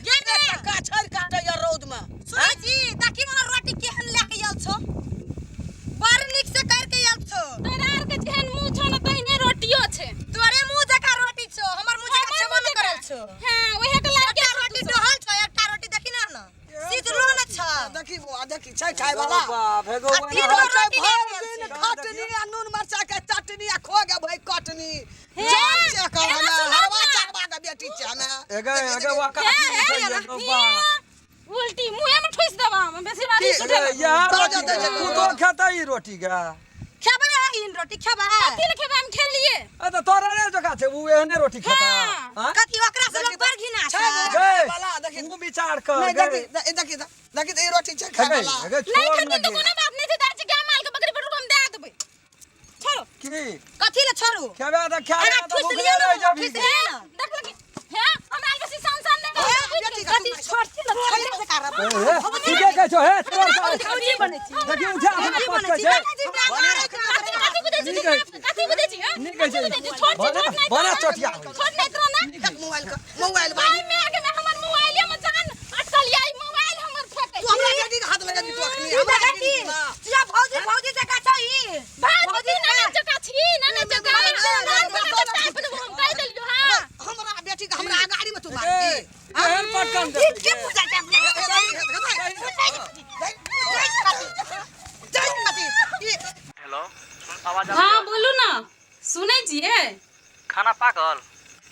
गे ने। एकटा काछर काटैया रौद में। सुनै छी, देखी ने रोटी केहन लए के आयल छौ, बड़ नीक से कर के आयल छौ। तोरा आर के जेहन मुँह छौ ने तेहने रोटियो छै। तोरे मुँह जकाँ रोटी छौ, हमर मुँह जकाँ हमर छेबो मुँह नहि करल छौ। हाँ, ओहे के लाइक एकटा रोटी डहल छौ, एकटा रोटी देखी ने ने सिझलो ने छौ। देखी बौआ, देखी छै खाय वाला। बाप हे गो। आ तीन गो छै रोटी लए भरि के आयल दिन छै। खटनी आ नून मरचा के चटनी आ खो गे भाई कटनी। हे, जान छै कर एना हमे सुनात हरवा ना। चरवा के बेटी छै हमे। एगे एगे वा काकी हे, छै गो बाप। उल्टी मुँहे में ठुस देबा हम बेसी बारी की? सुने ए, यार ताजा रोटी दै छै। कुतो खेतै ई रोटी गे। खेबै है इन रोटी खेबै? कथी ले खेबै, हम खेलिए। ए त तोरा रे जका छै उ एहने रोटी खेता। हाँ। हाँ? कथी ओकरा से लोग बड़ घिना छै। छै गे वाला, देखी। तू विचार कर नहीं गे। देखी, देखी, देखी ई रोटी छै खाय हेगे वाला। हेगे नहीं छोड़ खेथिन ना तो गे। कोनो बात नहीं छै, दादी गाय माल के बकरी पर हम दे देबै, छोड़ो। की कथी ले छोड़ू? खेबे त खा अहाँ ले त ठुस भूखले लिअ रह ने, जाबी। ठुस लिअ ने। देख लगी हे, हमरा आर बेसी सान सान नहीं बेटी कथी छोड़ती ने, छोड़ले से करब। ए, हे, ठीके कहै छौ हे तोर का। भौजी बनै छी। देखी उठा अपना भौजी पट बनै छी। छै। दादाजी बना मारै छै। कथी कथी बुझै छी? नीक कहै छी। कथी बुझै छी? हां, नीक कहै कथी छी। बुझै छी? छोट छी, छोट नहीं बड़ा तोरा। चोटिया होइ। छोट नहीं तोरा ना। देख मोबाइल के मोबाइल भाई बाली। मैं आगे में हमर मोबाइल में जान अटकल आई, मोबाइल हमर फेंकै। तू हमरा बेटी के हाथ लगा दी तू अखनी ई हमरा देखै बेटी छी, के ना। सिया भौजी भौजी जकाँ छौ ई। भौजी ना ना जका छी ना ना जका ए, ए, ना ए, जका टाइप देबो हम कहि देलियो। हां, हमरा बेटी के हमरा अगाड़ी में तू ए, मारती। एहन पटकन ई देतै के गे। पूजा छै अपना? हेलो, सुन आवाज हाँ आबैया? बोलू ना, सुनै छियै? खाना पाकल?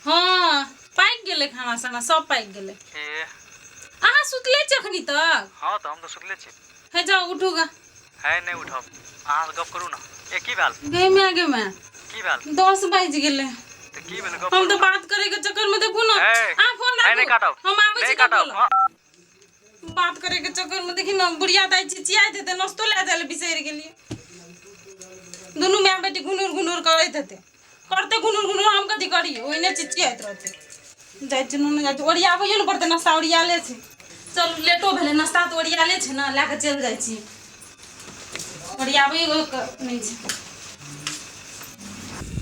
हाँ, पाकि गेलै, खाना साना सब पाकि गेलै। ए। अहाँ सुतले छी अखनी तक? हाँ, तऽ हम तऽ सुतले छी। हे जाउ, उठू गा। है, नहि उठब, अहाँ से गप करू ना। ए, की भेल? गे माय, गे माय। की भेल? 10 बाजि गेलै। तऽ की भेल, गप हम करू तऽ ना। बात करे के चक्कर में देखू ना। ए, अहाँ फोन है, नहि राखू, काटब। हम आबै नहि छी तऽ काटब। बोलब। हाँ। बात करे के चक्कर में देखी ना बुढ़िया दाइ चिचियाइत हेतै, नाश्तो लए जाय लए बिसरि गेलियै। दुनू माय बेटी घुनुर घुनुर करैत हेतै, करते घुनुर घुनुर, हम कथी करियै? ओहिने चिचियाइत रहतै। जाइ छी नुनू, जाइ छी ओरियाबैयो ने पड़तै, नाश्ता ओरियाले छै। चलू, लेटो भेलै, नाश्ता तऽ ओरियाले छै ने, लए कऽ चलि जाइ छी, ओरियाबैयो के नहि छै।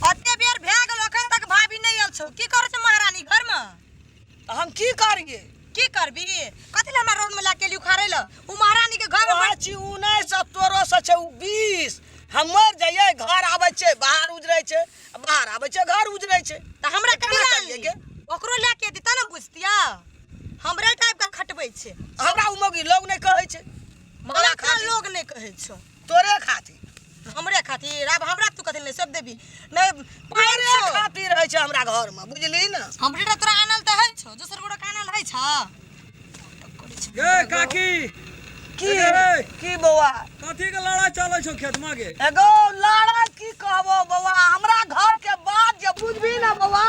एते बेर भए गेल, अखन तक भाभी नहि आयल छौ। की करै छै महारानी घरमे? हम की करिए? की करबी? कथी लए हमरा रोड में लए के एली उखाड़े लए? उ महारानी के घर में कहै छी 19 आ तोरो से छै उ 20। हम मरि जइयै, घर आबै छै बाहर उजरै छै, बाहर आबै छै घर उजरै छै। तऽ हमरा केना कथी लए करियै आनली? गे? ओकरो लए के एती तब ने बुझतियै। हमरे टाइप के खटबै छै। हमरा उ मौगी लोग नहि कहै छै। हमरा हमरा लोग नहि कहै छौ। तोरे खातिर। हमरे खातिर? आब हमरा तू कथी नहि सब देबी? नहि पानि तोरे छौ। खातिर रहै छै हमरा घरमे, बुझली ने? हमरे टा तोरा आनल तऽ होइ छौ, दोसर गोरा के आनल होइ छौ? गे काकी। की? ए। की बौआ? कथी के लड़ाई चलै छौ खेत में गे? एगो लड़ाई की कहबो बौआ, हमरा घर के बात जे बुझबी ने बौआ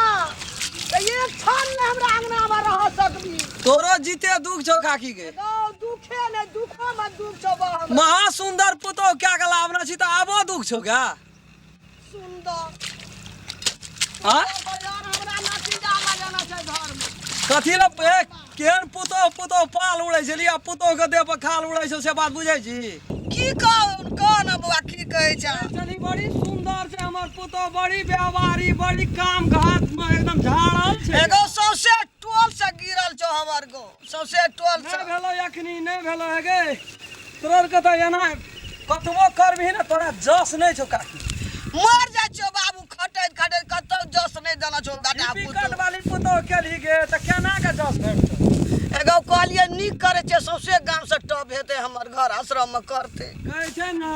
तऽ एक क्षण ने हमरा अंगना में रह सकबी। तोरो जीते दुख छौ काकी गे। एगो दुखे ने दुखो में दुख छौ बौआ हमरा। महा सुंदर पुतोह क्या के लाबने छी तऽ आबो दुख छौ गा? सुंदर हाँ? यार, हमरा नतीजा लगाना छै घर में। कथी ले ए, केहन पुतोह पुतोह पाल उड़ै छली आ पुतोह के देह पर खाल उड़ै छौ, से बात बुझै छी? की कह कह ने बौआ, की कहै छै? चली, बड़ी सुंदर छै हमर पुतोह, बड़ी व्यवहारी, बड़ी काम घात में एकदम झाड़ल छै। एगो सौंसे टोल से गिरल छौ हमर गो, सौंसे टोल से। नहि भेलो अखनी, नहि भेलो। हे गे, तोरा के तऽ एना कतबो करबिही ने तोरा जस नहि छौ काकी। मर जाइ छौ बाबू खटैत खटैत, कतौ जस नहि देना छौ बेटा विकट पुतोह। वाली पुतोह केलही गे तऽ केना के जस भेटतौ? एगो कहलियै नीक करै छै, सौंसे गाम से टप हेतै हमर घर आश्रम में करतै। कहै छै ने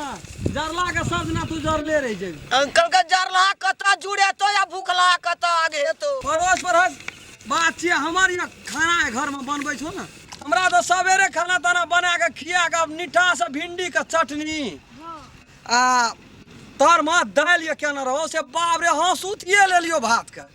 जरला के सजना तू जरले रहि जेबी। अंकल के जरलहा कतऽ जुड़ेतौ या भूखलहा कतऽ आगे हेतौ। पड़ोस परहक बात छियै, हमर यहाँ खाना घर में बनबै छौ ने, हमरा तऽ सवेरे खाना ताना बना के खिया के आब निठा से भिंडी के चटनी आ तर में दालि ये केने रहो से, बाप रे, हाँ सुतिए लेलियो भात के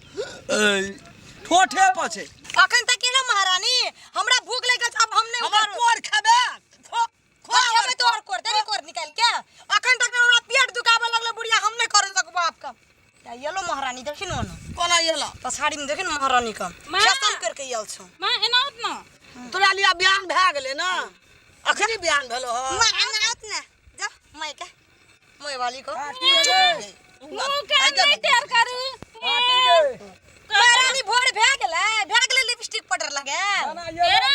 ठोठे पर छै। अखन तक एलो महारानी? हमरा भूख लागि गेल छै, आब हम नहि हमर उतारू। कोर खेबे खो। खोर खेबै तोहर कोर देबे, कोर निकाल के। अखन तक हमरा पेट दुखाबे लगले बुढ़िया, हम नहि कर सकबो आपका। या येलो महारानी, देखी न ना। कोना एलो? पछाड़ी में देखी न महारानी का माँ। फैशन करके आयल छौ। माँ, एना होत ना। तोरा लिया बियाह भए गेलै ने? अखनी बियाह भेलो हँ? माँ, एना होत ना, जा माय के माय वाली को। मुँह कान नहीं टेर करू। महारानी, भोर भए गेलै, भए गेलै, लिपस्टिक पाउडर लगे। ए,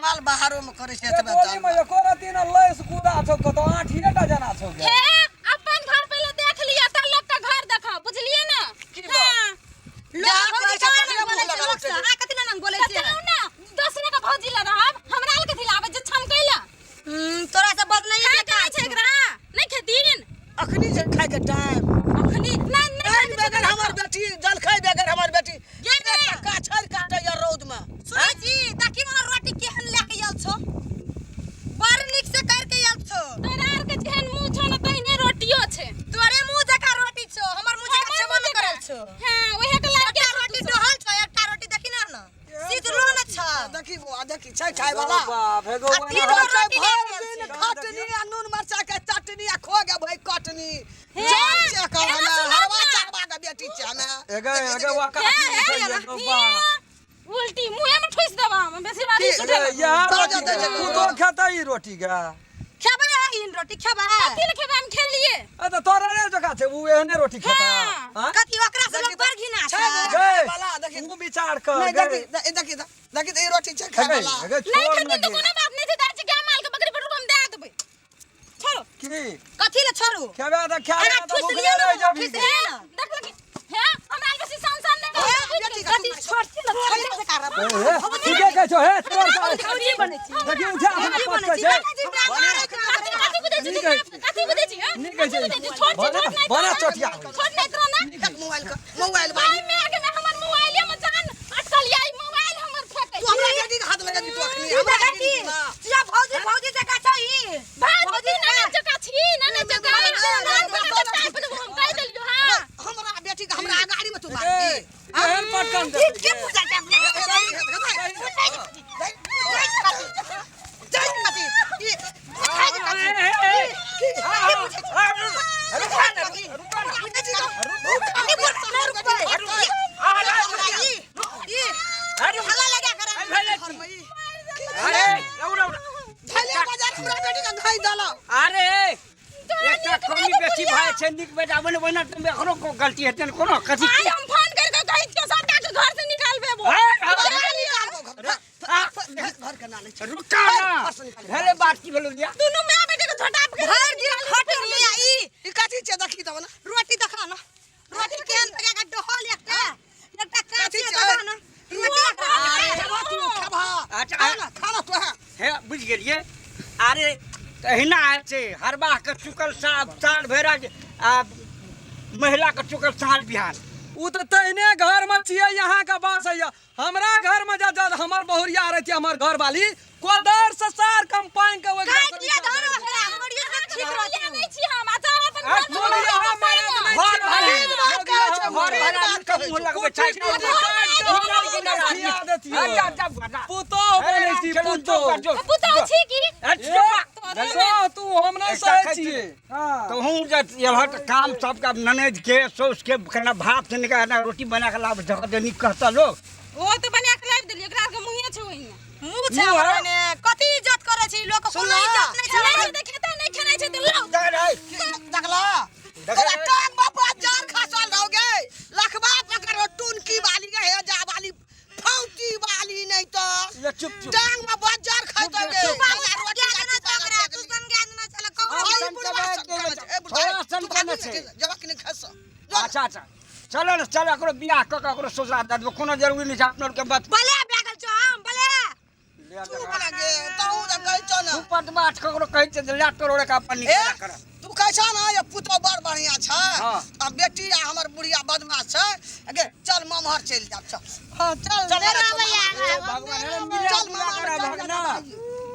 माल बाहरो में करै छै एतबे टोली में एको रत्ती न लैस कूड़ा छौ कतौ आठिए टा जना छौ गे। हे अपन घर पहिले देख लिअ तऽ लोक के घर देखा बुझलियै ने। की हाँ। जा लोक कहै भौजी छै कहाँ तकरे बोलै मुँह छै लगाबै लोक से छै। अहाँ कथी लए बोलै तऽ छियै? चलू ने दोसरे के भौजी लए रहब, हमरा लए कथी लाबै जे छमकैला। तोरा से बदनाई खाय के नहि छै एकरा, नहि खेथिन। अखनी जे खाय के टाइम अखनी नहि नहि पानि खाय के छै बगैर तऽ नहि हमर खाउ। बेटी जलखै बगैर हमर बेटी ये ने। एकटा काछर काटैया रौद में। सुनै छी, देखी ने रोटी केहन लए के आयल छौ, बड़ नीक से कर के आयल छौ। तोरा आर के जेहन मुँह छौ ने तेहने रोटियो छै। तोरे मुँह जकाँ रोटी छौ, हमर मुँह जकाँ हमर छेबो मुँह नहि जकाँ। करल छौ। हाँ, ओहे के लाइक एकटा रोटी डहल छौ, एकटा रोटी देखी ने ने सिझलो ने छौ। देखी बौआ देखी छै खाय वाला। बाप हे गो। आ तीन गो छै रोटी लए भरि के आयल दिन छै। खटनी आ नून मरचा के चटनी आ खो गे भाई कटनी। हे, जान छै एकर एना हमे सुनत हरवा ना। चरवा के बेटी छै हमे। एगे एगे वा हे काकी हे उठैया गो बाप। उल्टी मुँहे में ठुसि देबा हम बेसी बारी की? सुझे एगे यार बाजऽ रोटी दै छै गे, कुतो खेतै ई रोटी गे। खेबै है इन रोटी खेबै? कथी लए खेबै, हम खेलिए। ए तऽ तोरा रे जका छै उ एहने रोटी खेता। हाँ। हाँ? कथी ओकरा से लोक बड़ घिना छै छै। ने गे, खाय वाला देखी। तू विचार कर नहीं गे। देखी देखी देखी ई रोटी छै खाय एगे वाला। एगे नहीं छोड़ खेथिन ना तऽ गे। कोनो बात नहीं छै, दाइ गाय माल के बकरी बटरू हम दए देबै, छोड़ो। की कथी ले छोड़ू? खेबे तऽ खेबे अहाँ तऽ ठुसि भुखले लिअ ने, रहि जेबही। ठुसि लिअ ने। देख लगी हे हमरा आर बेसी सान सान नहीं हे, रहो। बेटी के कथी छोड़ती ने छोड़े से कर। ए, ठीके कहै छौ हे तोर का भौजी बनै छी। देखी उठा अपना भौजी पटकै बनै छी। छै। बाबूजी हमरा मारै छै। कथी कथी बुझै छी नीक कहै छी। कथी बुझै छी हँ? नीक कहै कथी छी। बुझै छी? छोट छी, बना छोट नहीं बना तोरा। चोटिया। छोट नहीं तोरा ना। देख मोबाइल के मोबाइल भाई वाली। मैं आगे में हमर मोबाइले में जान अटकल या ई मोबाइल हमर फेकै तू हमरा बेटी के हाथ लगा दी तू अखनी ई हमरा देखै बेटी छी के ना। सिया भौजी भौजी जकाँ छौ ई। भौजी ना ना जका छी ना ना जका ना, ना, ना, ना ना, ना हम कहि देलियो। हां हमरा बेटी के हमरा अगाड़ी में तू ए, मारती। एहन पटकन दे। ई के पूजा छै अपना? अरे रौ रौ। अरे एकटा कमी बेसी भए छै, नीक बेटा बने ओहिना तऽ एखनो को गलती हेतै ने कोनो कथी। आइ हम फोन कर के कहै छियो सबटा के घर से निकाल देबो। रुका ना, भेलै बात की भेलै या दुनू my बेटी के झोटाप के भरि दिन खटल लिया ई। रोटी रोटी देखा न, रोटी केहन लगा के डहल, एकटा एकटा कथी काची छै? देखा न रोटी एकटा। अच्छा हे बुझि गेलियै। अरे तहिना होइ छै हरबाहके चुकल साल साल भरि आ महिलाके चुकल साल बिहान। उ तऽ तहिने घर में छियै यहाँ के बास है। हमरा घर में जा जा हमर बहुरिया रहती, हमर घर वाली कोदर से सार कम पानि के ओहि काटि लिया धन ओकरा, हमर ये सब ठीक मोलिया रहतौ। नहीं छी हम, आ जाओ अपन घर में। मोलिया हम मरद नहीं घर छियै। भरा मोलिया हम घर मरद भरा के मुँह लगबै छै। कुटी कुटी काटि के हमरा खिया देतियौ। जा जा जा पुतोह बनै छी पुतोह। पुतहु छी की? सो तू हम नहि एकटा सहै खाइ छी। छियै। हाँ। तो हूँ जे एलह तऽ काम सबके आब ननैद के साउस के केना भात से निकाल रोटी बना के लाब धऽ दे नीक कहता लोग। ओ तऽ बना के लाबि देलियै, एकरा आरके मुँहे छै ओहिना। मुँह छै हमर ओहिने। कथी इज्जत करै छी लोक, कोनो इज्जत नहि छै। खेनाइ छै तऽ खेतै, नहि खेनाइ छै तऽ लाउ। देखला तोरा टांग बापा जार खसल रहो गे लखबा पकड़ टुनकी वाली गे हे जा वाली फौती वाली नहीं तो ये चुप चुप टांग में बजार खाइतो गे। तू बाबू संगे देने छौ ओकरा, तू संगे देने छलै, ककरो। हम सन के बैठ के थोड़ा सन केने छै। जबक नहीं खस। अच्छा अच्छा चलो ने चलो, एकरो बियाह कऽ के ओकरो ससुराल दऽ देबै, कोनो जरूरी नहि छै अपनो आरके बात। बले भए गेल छौ हम बले। तू बला गे तहू जे कहै छौ ने तू पटबाट ककरो कहै छै जे लए तोरो के अपन ए निकाल कर। तू कहै छौ ने ये पुतोह बड़ बढ़िया छै हाँ। आ बेटी आ हमर बुढ़िया बदमाश छै गे, चल ममहर चलि जाब, चल। हाँ, चल चल मेरा चल भैया। भगवान हे मिला चल जुला मामा, करा चल भगना।